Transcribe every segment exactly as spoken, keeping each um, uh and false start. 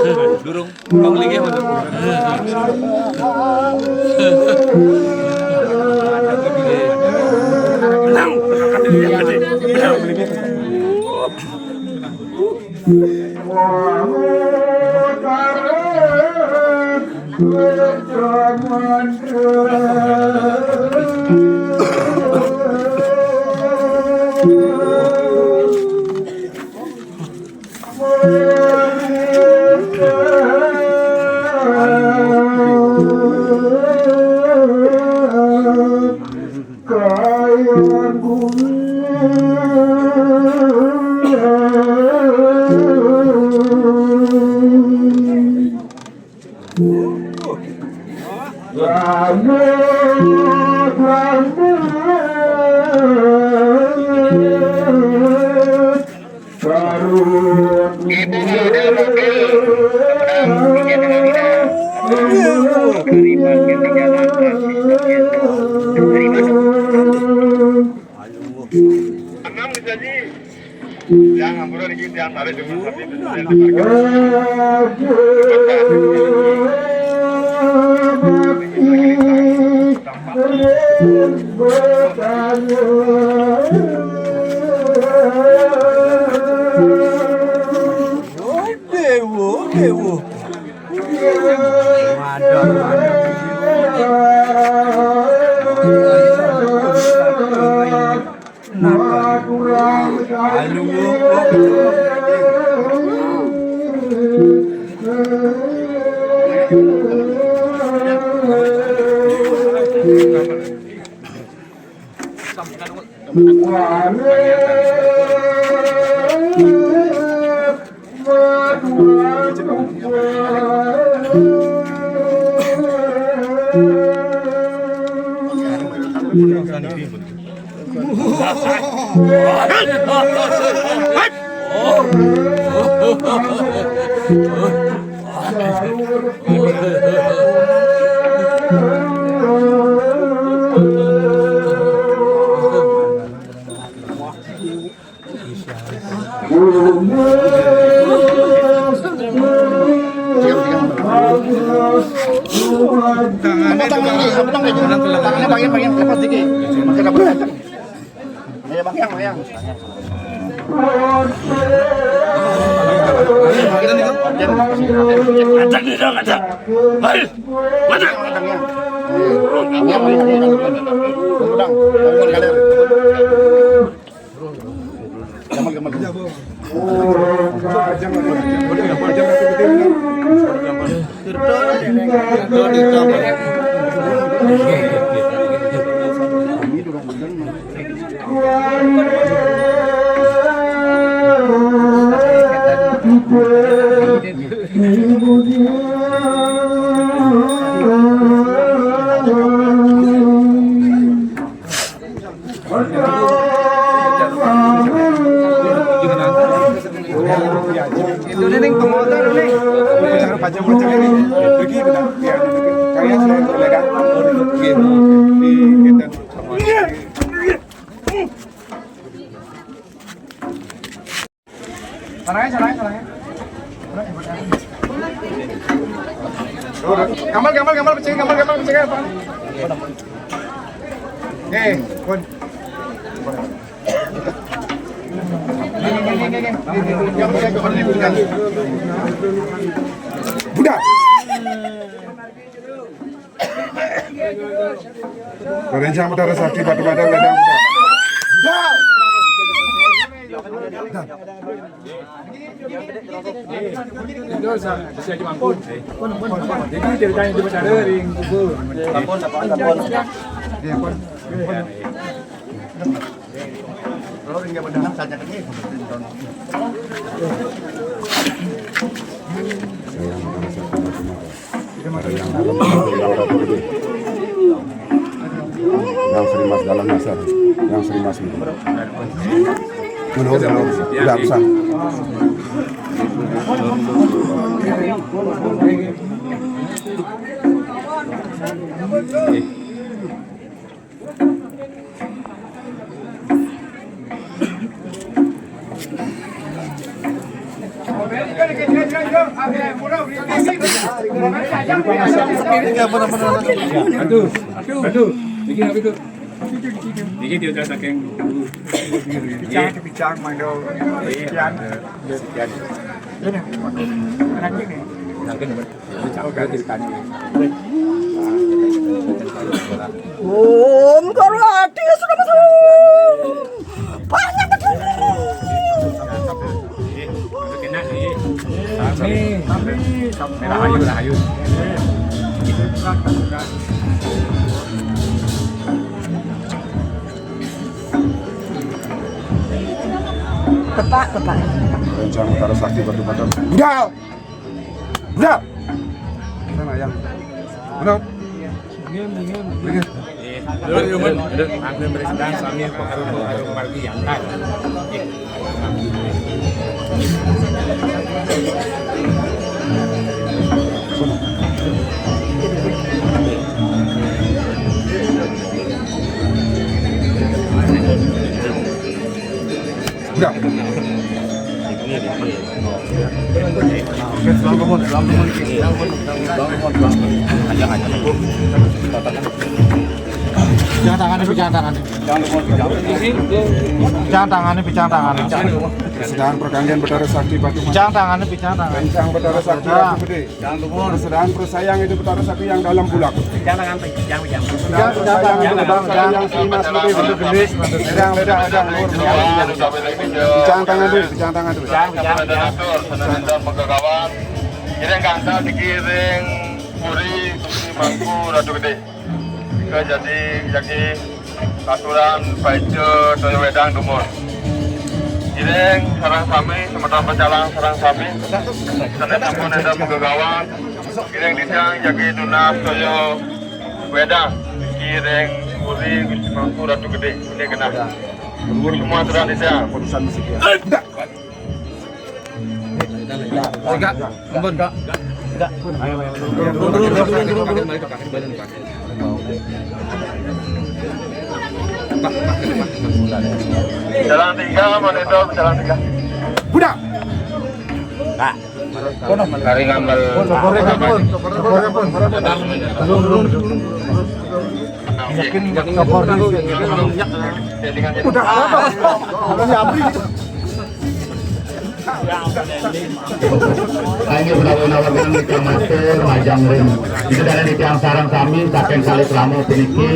Durung, durung, Bang Ligi, Bang. Tenang. Enam bisa di. Yang hampura dikit, yang tarik dengan satu itu. Dewa, dewa. Waduh, waduh. Nah, aduh. Tangannya, tangannya, tangannya, tangannya, bagian, bagian, lepas dikit. Makin lepas. Ayo, Bang Yang, Bang Yang. Ada nih, Bang, ada. Ayo, mana? Bang Yang, Bang Yang. Tunggu, Bang. Tunggu, Bang. Gamal, gamal. Itu nih, Ning, pemotor nih. Jangan pajang-pajang ini. Pergi, udah. Ya, kalian sudah kolega. Iya. Di kita. Sana aja, sana aja, sana aja. Gamal, gamal, gamal, pecah, gamal, gamal, Eh, pun. Budak. Rencang Utara Sakti Batu Batam, Gadang Budak. Budak. Itu sa-, bisa dimampun. Jadi ceritanya cuma ada ring kubur. Ampun, ampun, ampun. Iya, ampun. Kalau ring jabatan saja ini. Yang dalam, yang Ratu Gede. Yang Sri Mas dalam dasar. Yang Sri Mas itu. Menurut, menurut. Tidak usah. Aduh, aduh, aduh. Bikin apa itu? Ini dia udah saking dulu. Picang, picang, manggil. Sekian. Sekian. Ini, anak ini. Mungkin. Om Karwati sudah masuk. Banyak betul. Amin. Amin. Rahayu, rahayu. Bapak, bapak. Rencang Utara Sakti Batu Batam. Udah. Udah. Sana yang. Udah. Dingin, dingin. Dingin. Dulu, dulu, dulu. Aku yang beres dan suami pengaruh, pengaruh margi yang kan. Udah. Oke, selamat, selamat, selamat. Aja, aja. Picang tangan, picang tangan. Picang tangan, picang tangan. Sedang pergantian Betara Sakti Batu. Picang tangan, picang tangan. Rencang Betara Sakti Batu Gede. Persaudaraan persayang itu Betara Sakti yang dalam bulak. Jangan, jangan, jangan. Persaudaraan persayang itu Betara Sakti yang Sri Mas Gede. Ledang, ledang, ledang. Picang tangan dulu, picang tangan dulu. Jangan, jangan, jangan. Ini yang kanta dikiring puri, Gusti Mangku, Ratu Gede. Ika jadi, jadi aturan paica toya wedang dumun. Iring sareng sami, semeton pecalang sareng sami. Sané sampun énten gegawan. Iring titiang jagi nunas toya wedang. Iring puri Gusti Mangku Ratu Gedé. Ini genah. Semua aturan titiang. Enggak. Ampun. Enggak. Enggak. Turun, turun, turun, turun, turun. Jalan tiga, monitor jalan tiga. Budak. Nah. Kari ngambil. Turun, turun, turun. Turun, turun. Yakin, yakin. Udah, apa? Ini abri gitu. Inggih, Prabu Nawagang, titiang matur majeng ring. Ida dané titiang sareng sami saking kalih krama puniki.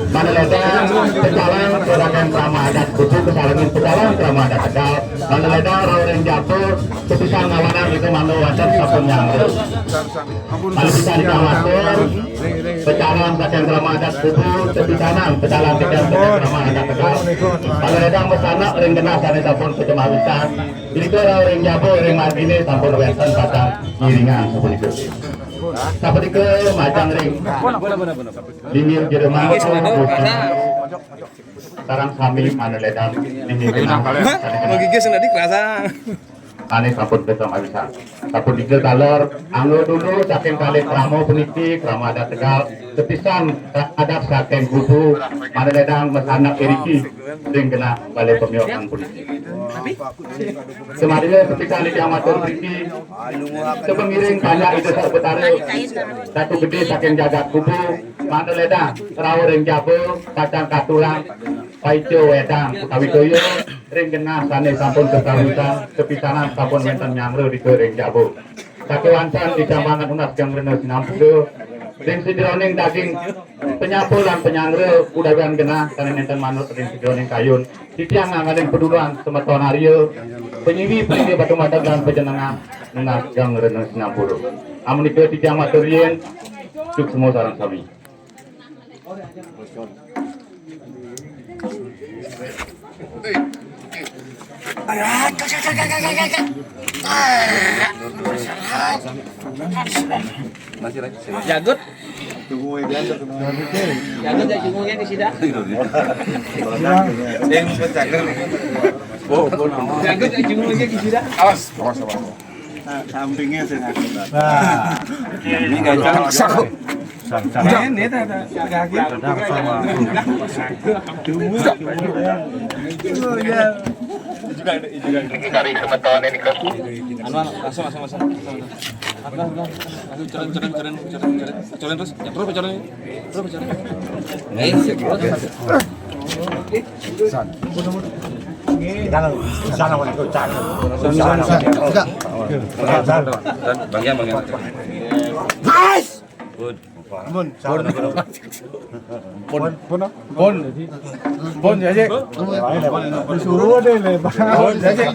Mangda ledang pecalang saking krama adat Kubu kasarengin pecalang krama adat Tegal. Mangda ledang rauh ring jaba, tepisan ngawanang nika mangda wénten sampun nyambut. Malih pisan titiang matur, pecalang saking krama adat Kubu, tepisanan pecalang saking krama adat Tegal. Mangda ledang masanak ring genah sané sampun pacemawitan. Punika rauh ring jaba ring marginé sampun wénten pacang ngiringang sapunika. Sapunika majeng ring linggih jero mangku sareng sami mangda ledang linggih genah. Hah? Mau gigis nanti kerasa. Ane sampun pisan awisan. Sapunika taler, angga dulu saking kalih krama puniki, krama adat Tegal, sepisan adat saking kubu, mangda ledang masanak iriki, ring genah balé pamiyosan puniki. Sumangga sepisan titiang matur puniki, sapangiring panjak Ida Sang Batara, Datu Gedé saking jagat kubu, mangda ledang rauh ring jaba, pacang katuran, paica wédang utawi toya, ring genah sané sampun kakawitan, sepisanan sampun wénten nyanggra ring jaba. Sakéwanten titiang banget nunas geng rena sinampura, ring sajeroning daging panyapa lan panyanggra udawan genah sané nénten manut ring sajeroning kayun. Titiang ngangganing paduluran semeton Arya, panyiwi paninggi batu madeg lan panjenengan nunas geng rena sinampura. Amunika titiang matur riin, suksma sareng sami. Jagut. Jagut ya cungungnya ke sida. Jagut ya cungungnya ke sida. Awas, awas, awas. Nah, sampingnya sih. Nah. Ini gajah. Ini, ini, ada, ada, ada. Ini juga, ini juga. Dari semeton ini kok. Anu, anu, langsung, langsung, langsung, langsung. Langsung, langsung, langsung, coren, coren, coren, coren, coren. Coren terus, ya, terus, coren. Terus, coren. Eh, sip, terus. Sana, sana, sana, sana. Sana, sana. Bang Yan, Bang Yan. Good. Pun, pun, pun, pun, pun, pun, jadi, pun, jadi, suruh deh, lebar. Pun, jadi,